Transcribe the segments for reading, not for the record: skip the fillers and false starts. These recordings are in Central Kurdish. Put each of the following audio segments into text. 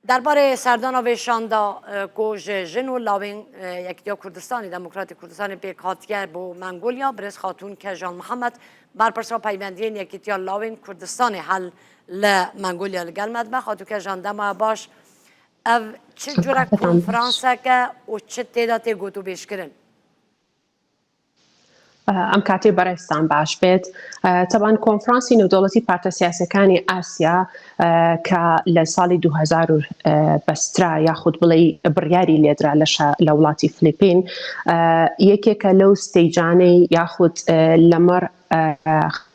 Derbarê serdana vê şanda ku ji jin û lawên Yekîtiya Kurdistanê, Demokratîk Kurdistanê pêk hatiye bo Mengolya, birêz Xatûn Kejan Mihemed berpirsa peywendiyên Yekîtiya Lawên Kurdistanê hel li Mengolya li gel me dibe. Xatûn Kejan dema we baş. Ev çi cure konferansek e û çi tê de tê gotûbêjkirin? ئەم کاتەی بەڕێزتان باش بێت. تەبان کۆنفرانسی نێودەوڵەتی پارتە سیاسەکانی ئاسیا کە لە ساڵی 2000 بەسترا یاخود بڵێ بڕیاری لێدرا لە لە وڵاتی فلیپین یەکێکە لەو stage انەی یاخود لەمەڕ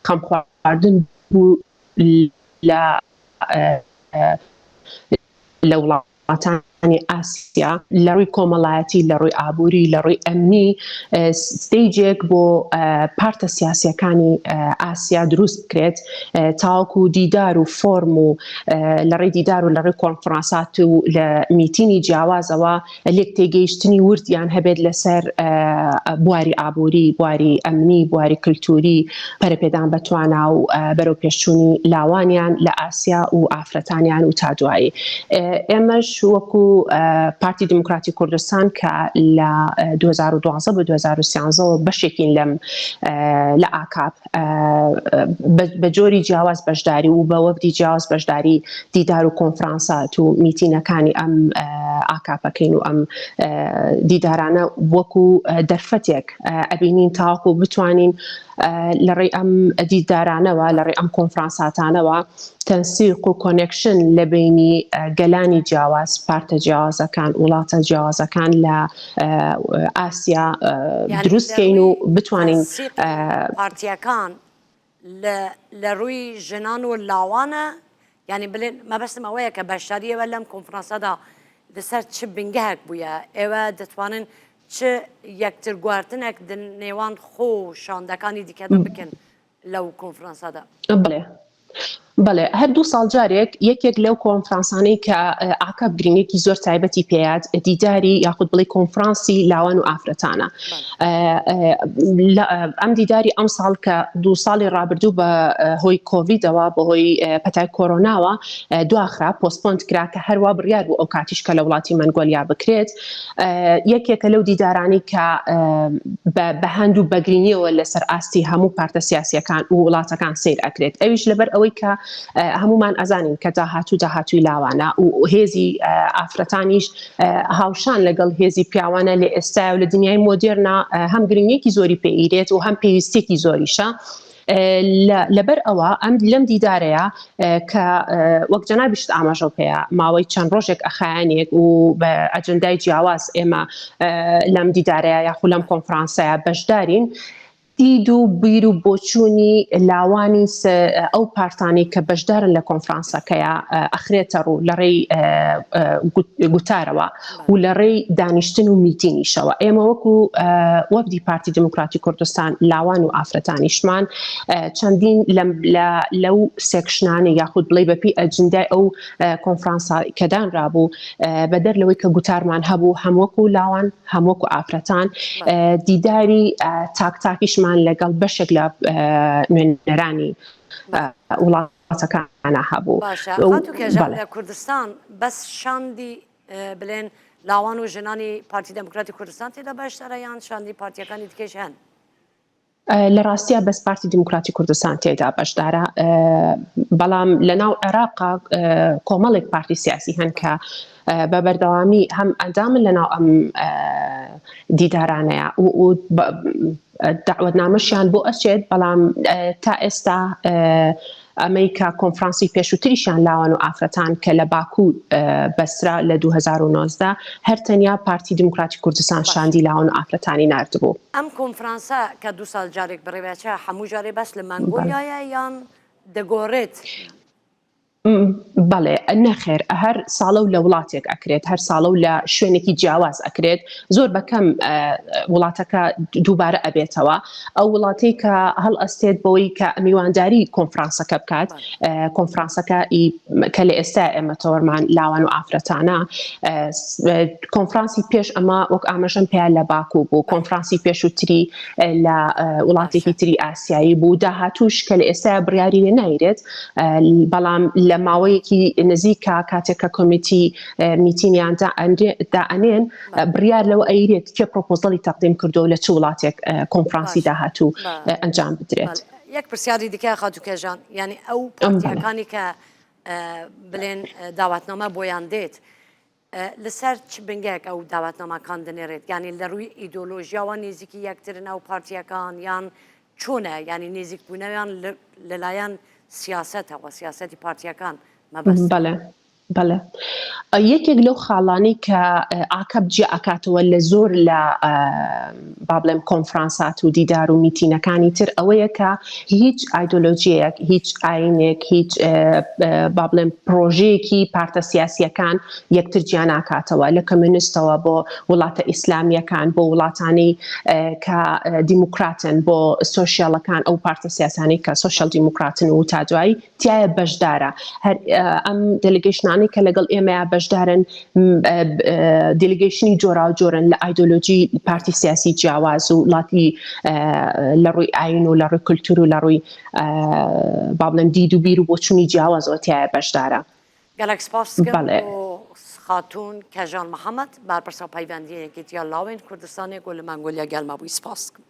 خەمخواردن بوو لە لە وڵات وڵاتانی ئاسیا لە ڕووی کۆمەڵایەتی، لە ڕووی ئابووری، لە ڕووی ئەمنی stage ێک بۆ پارتە سیاسیەکانی ئاسیا دروست بکرێت تاوەکو دیدار و فۆرم و لە ڕێی دیدار و لە ڕێی کۆنفرانسات و لە میتینی جیاوازەوە لێک تێگەیشتنی وردیان هەبێت لەسەر بواری ئابووری، بواری ئەمنی، بواری کلتوری، پەرەپێدان بە توانا و بەرەوپێشچوونی لاوانیان لە ئاسیا و ئافرەتانیان و تا دوایی. ئێمەش وەکو پارتی دیموکراتی کوردستان کە لە 2012 بۆ 2013 بەشێکین لەم لە ئاکاپ بە جۆری جیاواز بەشداری و بە وەفدی جیاواز بەشداری دیدار و کۆنفرانسات و میتینەکانی ئەم ئاکاپەکەین و ئەم دیدارانە وەکو دەرفەتێک ئەبینین تاوەکو بتوانین لە ڕێی ئەم دیدارانەوە لە ڕێی ئەم کۆنفرانساتانەوە تەنسیق و connection لە بینی گەلانی جیاواز پارتە جیاوازەکان وڵاتە جیاوازەکان لە ئاسیا دروستکەین و بتوانین پارتیەکان لە ڕووی ژنان و لاوانە یانی بلێن مەبەستم ئەوەیە کە بەشداری ئێوە لەم کۆنفرانسەدا لەسەر چ بنگەهێک بوویە ئێوە دەتوانن چ یەکتر گوارتنێک نێوان خۆ و شاندەکانی دیکەدا بکەن لەو کۆنفرانسەدا؟ بەڵێ بەڵێ هەر دوو ساڵ جارێک یەکێک لەو کۆنفرانسانەی کە ئاکاپ گرنگێکی زۆر تایبەتی پێیات دیداری یاخود بڵێ کۆنفرانسی لاوان و ئافرەتانە ئەم دیداری ئەم ساڵ کە دوو ساڵی ڕابردوو بە هۆی کۆڤیدەوە بەهۆی پەتای کۆرۆناوە دواخرا postponed کرا کە هەروا بڕیار بوو ئەو کاتیش کە لە وڵاتی مەنگۆلیا بکرێت یەکێکە لەو دیدارانی کە بە هەند و بەگرینیەوە لەسەر ئاستی هەموو پارتە سیاسیەکان و وڵاتەکان سیر ئەکرێت ئەویش لەبەر ئەوەی کە هەمومان ئەزانین کە داهاتوو داهاتووی لاوانە و هێزی ئافرەتانیش هاوشان لەگەڵ هێزی پیاوانە لە ئێستا و لە دنیای مۆدێرنا هەم گرنگێکی زۆری پێیرێت و هەم پێویستێکی زۆریشە. لەبەر ئەوە ئەم لەم دیدارەیە کە وەک جەنابیشت ئاماژە پێەیە ماوەی چەند ڕۆژێک ئەخایەنێک و بە ئەجندای جیاواز ئێمە لەم دیدارەیە یاخو لەم کۆنفرانسەیە بەشدارین دید و بیر و بۆچوونی لاوانی ئەو پارتانەی کە بەشدارن لە کۆنفرانسەکەیا ئەخرێتە ڕوو لە ڕێی گوتارەوە و لە ڕێی دانیشتن و میتینیشەوە. ئێمە وەکو وەفدی پارتی دیموکراتی کوردستان لاوان و ئافرەتانیشمان چەندین لەو section انەی یاخود بڵێ بەپی ئەجندای ئەو کۆنفرانسە کە دانرابوو بەدەر لەوەی کە گوتارمان هەبوو هەم وەکو لاوان هەم وەکو ئافرەتان دیداری تاک تاکیشمان لەگەڵ بەشێک لە نوێنەرانی وڵاتەکانە هەبوو. باشە خاتوو کەژاڵ لە کوردستان بەس شاندی بلێن لاوان و ژنانی پارتی دێموکراتی کوردستان تێدا بەشدارە یان شاندی پارتیەکانی دیکەش هەن؟ لە ڕاستیا بەس پارتی دیموکراتی کوردستان تێدا بەشدارە بەڵام لە ناو عێراقا کۆمەڵێک پارتی سیاسی هەن کە بە بەردەوامی هەم ئەندامن لە ناو ئەم دیدارانەیە و داوەتنامەشیان بۆ ئەچێت بەڵام تا ئێستا ئەمەی کە کۆنفرانسی پێشووتریشیان لاوان و ئافرەتان کە لە باکو بەسترا لە 2019 هەر تەنیا پارتی دیموکراتی کوردستان شاندی لاوان و ئافرەتانی ناردبوو. ئەم کۆنفرانسە کە دوو ساڵ جارێک بەڕێوەچە هەموو جارێ بەس لە مەنگۆلیایە یان دەگۆڕێت؟ بەڵێ نەخێر هەر ساڵە و لە وڵاتێک ئەکرێت هەر ساڵە و لە شوێنێکی جیاواز ئەکرێت زۆر بەکەم وڵاتەکە دووبارە ئەبێتەوە ئەو وڵاتەی کە هەڵئەستێت بەوەی کە میوانداری کۆنفرانسەکە بکات کۆنفرانسەکە کە لە ئێستا ئێمە تەوەرمان لاوان و ئافرەتانە کۆنفرانسی پێش ئەمە وەک ئاماژەم پێیا لە باکو بوو کۆنفرانسی پێشووتری لە وڵاتێکی تری ئاسیایی بوو داهاتوش کە لە ئێستا بڕیاری لێ نایرێت بەڵام لە ماوەیەکی نزیکە کاتێک کە کۆمیتی میتینیان دائەنێن بڕیار لەوە ئەیرێت کێ proposal ی تەقدیم کردو لە چ وڵاتێک کۆنفرانسی داهاتوو ئەنجام بدرێت. یەک پرسیاری دیکە خاتوو کەژان یعنی ئەو پارتیەکانی کە بلێن داواتنامە بۆیان دێت لەسەر چ بنگەیەک ئەو داوەتنامەکان دەنێرێت؟ یانی لە ڕووی ئیدۆلۆژیاوە نێزیکی یەکترن ئەو پارتییەکان یان چۆنە؟ یانی نێزیکبوونەوەیان لەلایەن سیاسەتەوە، سیاسەتی پارتییەکان مەبەستمە. بەڵێ بەڵێ یەکێک لەو خاڵانەی کە ئاکەپ جیا ئەکاتەوە لە زۆر لە با بڵێم کۆنفرانسات و دیدار و میتینەکانی تر ئەوەیە کە هیچ ئایدۆلۆژیەک هیچ ئاینێک هیچ با بڵێم پرۆژەیەکی پارتە سیاسیەکان یەکتر جیا ناکاتەوە لە کەمونستەوە بۆ وڵاتە ئیسلامیەکان بۆ وڵاتانی کە دیموکراتن بۆ سۆسیالەکان ئەو پارتە سیاسانی کە سۆسیال دیموکراتن و تا دوایی تایە بەشدارە هەر ئەم delegation انەی کە لەگەڵ ئێمەیا بەشدارن delegation ی جۆراوجۆرن لە ئایدۆلۆژی پارتی سیاسی جیاواز و وڵاتی لە ڕووی ئاین و لە ڕووی کولتور و لە ڕووی با بڵێم دید و بیر و بۆچوونی جیاوازەوە تایە بەشدارە. گەلەک سپاس دکەم بۆ خاتوون کەژان محەمەد بەرپرسا پەیوەندیە یەکێتیا لاوێن کوردستانێ گۆ لە مەنگۆلیا گەل مەبووی سپاس دکەم.